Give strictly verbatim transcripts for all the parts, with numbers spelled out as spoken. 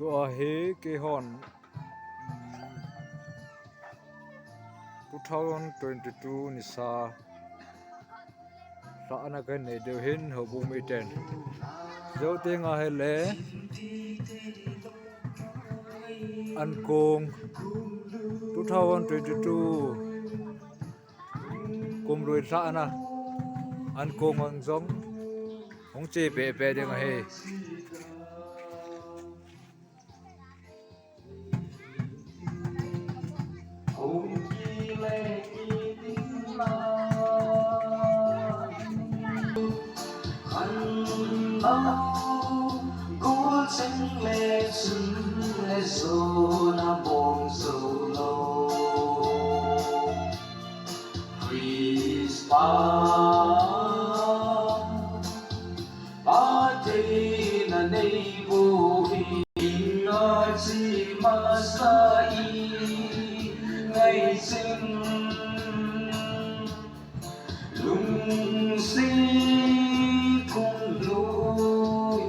Tua hi keihon two thousand twenty-two nisa lhahna kanei diu hin houbung miten. Jou tenga hile ankong two thousand twenty-two kum lui lhahna ankong ang jong hung che pehpeh ding ahi. Christ pa, Pathen a nei bou hi, in a chi masa i ngai ching, lungset kum lui.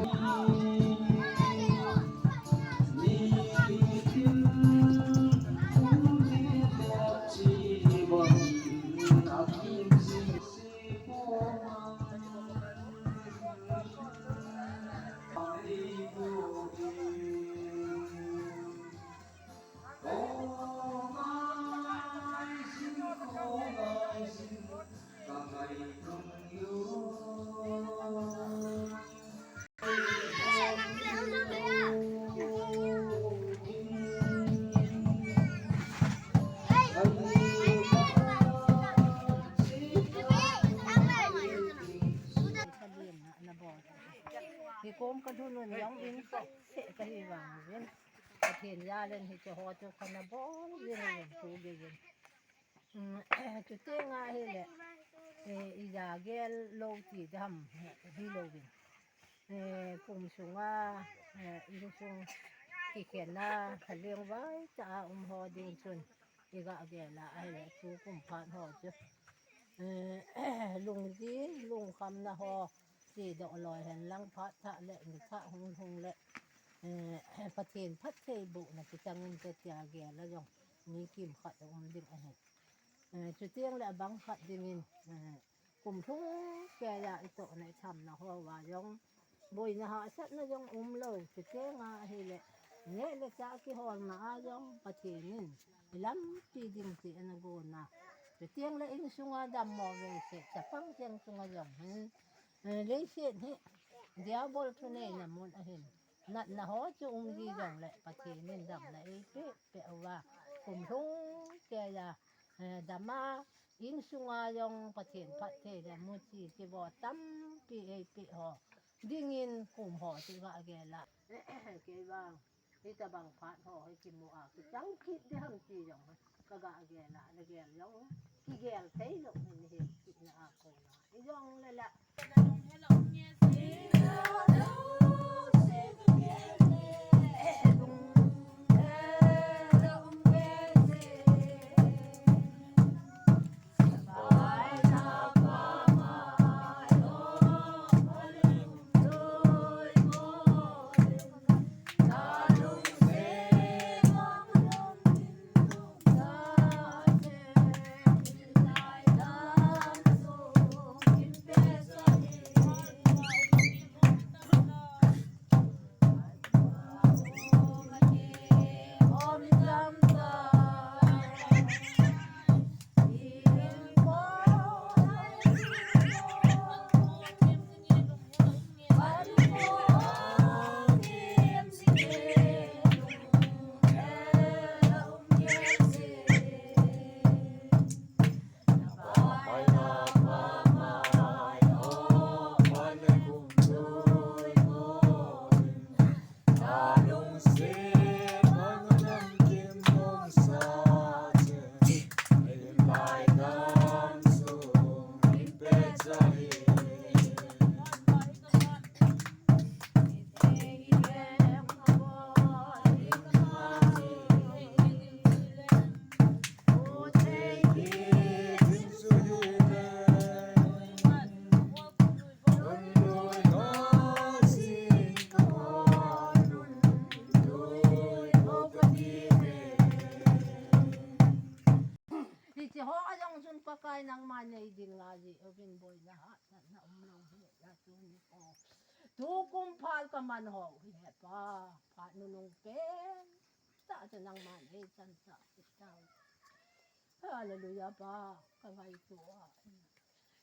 Hikom kalhun un jong in seh kahi vangin, Pathen jal in hiche ho chu kana bol jing in tu gei in. Chutenga hile, eh, ija gel lou ti dam hilouvin. Eh, kum sunga, eh, insung kikhen a, khaleng vai tah a um ho ding chun iga gel a ahile tukum phat ho chu, eh, lungjin, lungkhamna ho, chedoh loi hen lang phat thah le, ni thah hung hung le, eh, Pathen phattheibohna kichang inte tia gel a jong mi kimkhat a um ding ahi. Eh, chuteng le abang khat dingin, eh, kum lhung keiya itohna ithamna hoa jong boina hahsatna jong umlou, chutenga ahile neh le chah kiholna a jong Pathen in ilampi ding ti ana gonna. Chuteng le insunga dammo veise, chapang cheng chunga jong hin, eh, leiset hi Diabol thuneina mun ahin, natna ho chu um ji jongle Pathen in damna eipeh peh uva, kum lhung keiya, eh, dama, insunga jong Pathen phattheina muchi kivo tampi eipeh ho dingin kum ho chu iga gel a, kei vang hitabang phat ho hi kimu a kichang kit ding ham ti jong kaga gel a, nagel jong kigel theilou hin hi kitna a kona. Ijongle la. Nangma nei ding nga ji, o bin boi na ha, na, na um lo hi, na tu ni ko. Tu kum phat ka man ho hi he pa, phat nunung pen. Ta ta nangma nei chan ta, ta. Hallelujah pa, ka ngai tu a.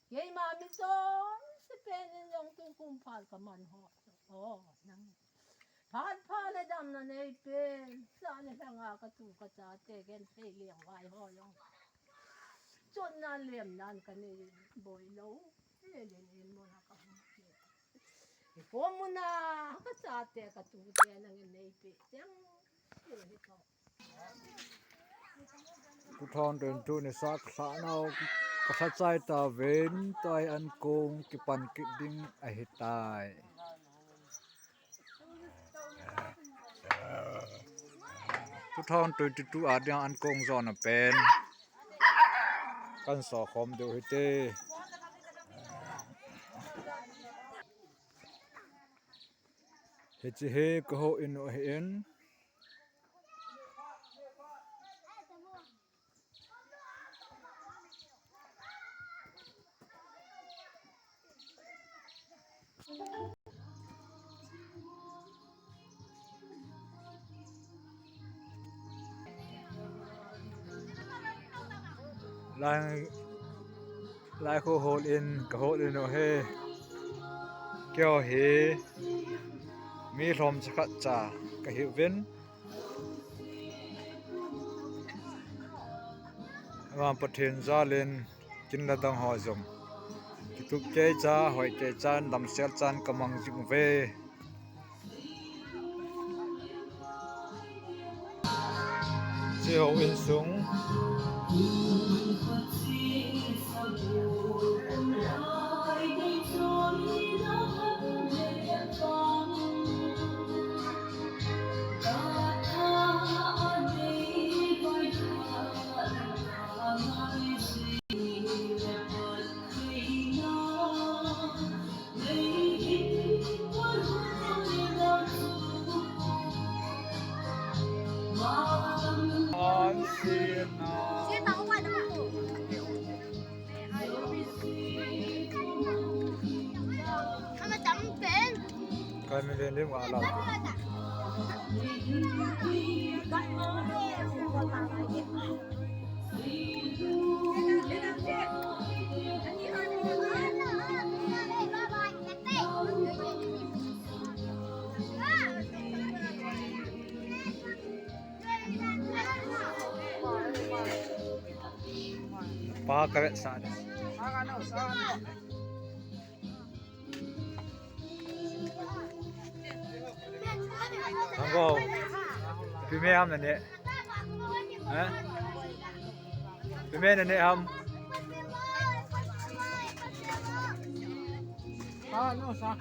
Keima mi chonse pen in jong tu kum phat ka man ho. O, nang. Phat phat le damna nei pen, sa le langa ka tu ka cha te gen thei leng vai ho jong. Chon nan lem nan ka nei boi lo. Le le le mo na ka hum ke. Ko mo na ka cha te ka tu te nang nei pe. Chang. Two thousand twenty-two ni sa ka lhah nau ka lha chai ta ven, tua hi an kong kipan kit ding ahi tai. Two thousand twenty-two a ding an kong zona pen kan so khom deu hite. Hiche hi ka houin u ahin. Lai, lai khu houin, ka houin u hi. Keiho hi mi lhom chakhat cha ka hiuvin. Aman Pathen jalin kin le dang ho jong kitup kei cha, hoi kei chan, damsel chan ka mang jing uve. Hiche houin sung. Kai mi len lim nga lau. Pa ka vet sa. Thang ko. Pi me ham na ne. Ha? Pi me na ne ham. Ah, no, sa.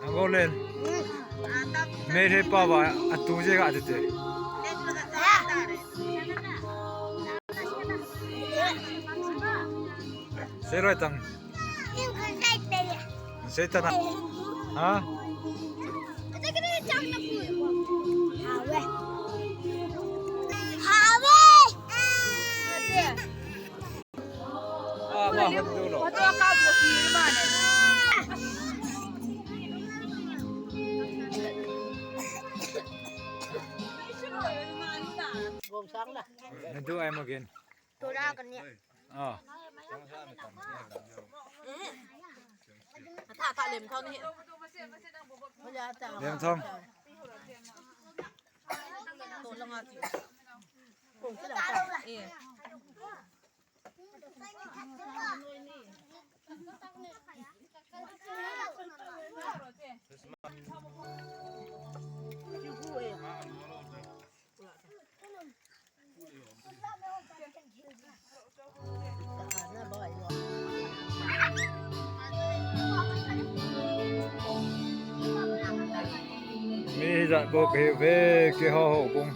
Angolen. Mei he pa ba atu je ga tete. Sei roi tang. Sei tana. Ha? Have. Have. Ah, ma hum du lo. Gom sang la. Na du ai ma gin. Tura kan ni. Ah. Tha, tha lem thong ni. Lem thong. To la nga ti. Eh. Mi Jat bou kahiuve, keiho houbung.